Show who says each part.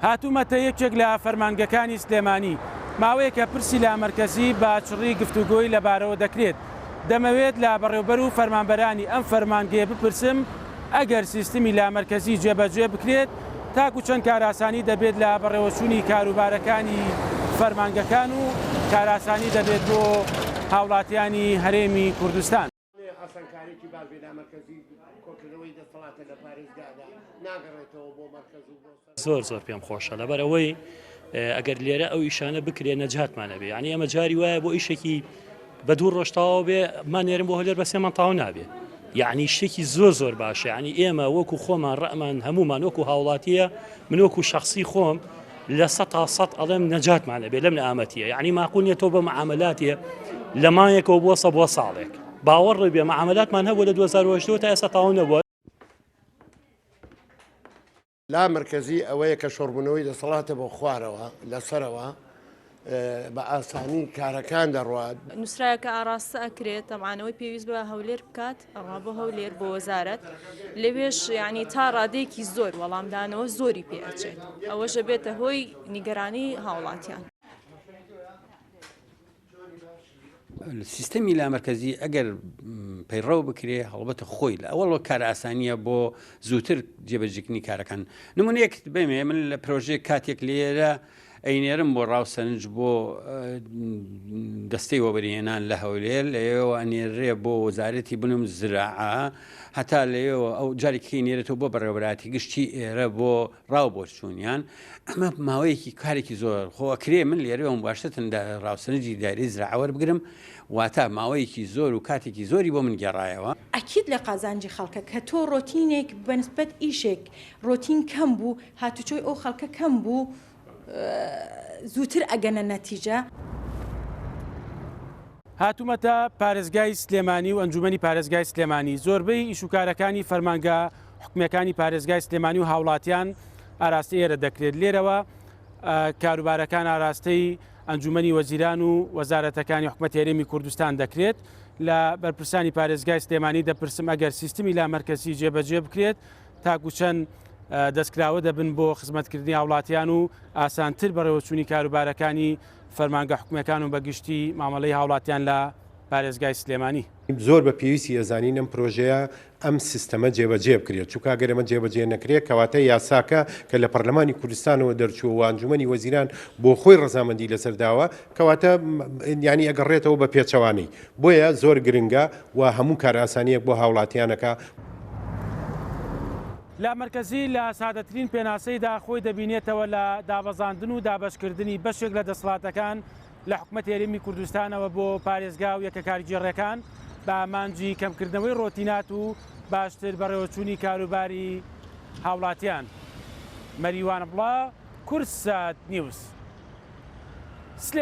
Speaker 1: هاتوومەتە یەکێک لە فەرمانگەکانی سلێمانی، ماوەیەکە پرسی لامەرکەزی بە چڕی گفتوگۆی لەبارەوە دەکرێت، دەمەوێت لە بەڕێوبەر و فەرمانبەرانی ئەم فەرمانگەیە بپرسم ئەگەر سیستمی لامەرکەزی جێبەجێ بکرێت تاکو چەند کارئاسانی دەبێت لە بەڕێوەچوونی کاروبارەکانی فەرمانگەکان و کارئاسانی دەبێت بۆ هاوڵاتیانی هەرێمی کوردستان.
Speaker 2: ئاسانکاریی باش بێ لامەرکەزی کۆکردنەوەی دەسەڵاتە لە پارێزگادا ناگەڕێتەوە بۆ مەرکەز و بۆ
Speaker 3: زۆر زۆر پێم خۆشە لەبەر ئەوەی ئەگەر لێرە ئەو ئیشانە بکرێ نەجاتمان ئەبێ یعنی ئەمە جاری وایە بۆ ئیشێکی بە دوو ڕۆژ تەواو بێ مان نێرم بۆ هەولێر بە سێ مان تەواو نابێ یعنی شتێکی زۆر زۆر باشە یعنی ئێمە وەکو خۆمان ڕەمان هەمومان وەکو هاوڵاتیە من وەکو شخصی خۆم لە سە تا سە ئەڵێم نەجاتمان ئەبێ لەم نەئامەتیە یعنی ماقول نیە تۆ بە معاملاتێ لە مایەکەوە بۆ سە بۆ ساڵێک باوەڕ بێ معاملاتمان هەبوو لە 2010 تا ئێستا تەواو نەبووە.
Speaker 2: لا مەرکەزی ئەوەیە کە شۆڕبوونەوەی دەسەڵاتە بۆ خوارەوە لە سەرەوە بە ئاسانی کارەکان دەڕوات.
Speaker 4: نووسراوێکە ئاڕاستە ئەکرێت تەبعەن ئەوەی پێویست بە هەولێر بکات ئەڕا بۆ هەولێر بۆ وەزارەت لەوێش یعنی تا ڕادەیەکی زۆر وەڵامدانەوە زۆری پێ ئەچێت ئەوەش ئەبێتە هۆی نیگەرانی هاوڵاتیان.
Speaker 5: سیستەمی لامەرکەزی ئەگەر پەیڕەو بکرێ هەڵبەتە خۆی لە ئەوەڵەوە کارئاسانیە بۆ زووتر جێبەجێکردنی کارەکان نمونەیەک بێمێ من لە پرۆژەیەک کاتێک لێرە ئەینێرم بۆ ڕاو سەرنج بۆ دەستەی وەبەرهێنان لە هەولێر لەوێوە ئەنێرێ بۆ وەزارەتی بنم زراعە هەتا لەوێوە ئەو جارێکی نێرێتەوە بۆ بەڕێوەبەرایەتی گشتی ئێرە بۆ ڕاو بۆچوونیان ئەمە ماوەیەکی کارێکی زۆر خۆ ئەکرێ من لێرەوەم باشترن ڕاوسەرنجی دایرەی زراعە وەربگرم واتە ماوەیەکی زۆر و کاتێکی زۆری بۆ من گێڕایەوە.
Speaker 6: ئەکید لە قازانجی خەڵکە کە تۆ ڕۆتینێک بەنسبەت ئیشێک ڕۆتین کەم بوو هاتوچۆی ئەو خەڵکە کەم بوو زووتر ئەگەنە نەتیجە.
Speaker 1: هاتوومەتە پارێزگای سلێمانی و ئەنجومەنی پارێزگای سلێمانی زۆربەی ئیشوکارەکانی فەرمانگە حکومیەکانی پارێزگای سلێمانی و هاوڵاتیان ئاراستەی ئێرە دەکرێت لێرەوە کاروبارەکان ئاراستەی ئەنجومەنی وەزیران و وەزارەتەکانی حکومەت هەرێمی کوردستان دەکرێت لە بەرپرسانی پارێزگای سلێمانی دەپرسم ئەگەر سیستمی لا مەرکەزی جێبەجێ بکرێت تاکو چەند دەستکراوە دەبن بۆ خزمەتکردنی هاوڵاتیان و ئاسانتر بەڕێوەچوونی کاروبارەکانی فەرمانگە حکومیەکان و بەگشتی مامەڵەی هاوڵاتیان لە پارێزگای سلێمانی.
Speaker 7: زۆر بە پێویستی ئەزانین ئەم پرۆژەیە ئەم سیستەمە جێبەجێ بکرێت، چونکە ئەگەر ئەمە جێبەجێ نەکرێت کەواتە یاساکە کە لە پەرلەمانی کوردستانەوە دەرچووە و ئەنجومەنی وەزیران بۆ خۆی ڕەزامەندی لەسەر داوە کەواتە یانی ئەگەڕێتەوە بە پێچەوانەی بۆیە زۆر گرنگە و هەموو کارئاسانیەک بۆ هاوڵاتیانەکە.
Speaker 1: لامەرکەزی لە سادەترین پێناسەیدا خۆی دەبینێتەوە لە دابەزاندن و دابەشکردنی بەشێک لە دەسەڵاتەکان لە حکومەتی هەرێمی کوردستانەوە بۆ پارێزگا و یەکە کارگێڕیەکان بە ئامانجی کەمکردنەوەی ڕۆتینات و باشتر بەڕێوەچوونی کاروباری هاوڵاتیان. مەریوان عەبدوڵا، کوردسات نیوز، سلێمانی.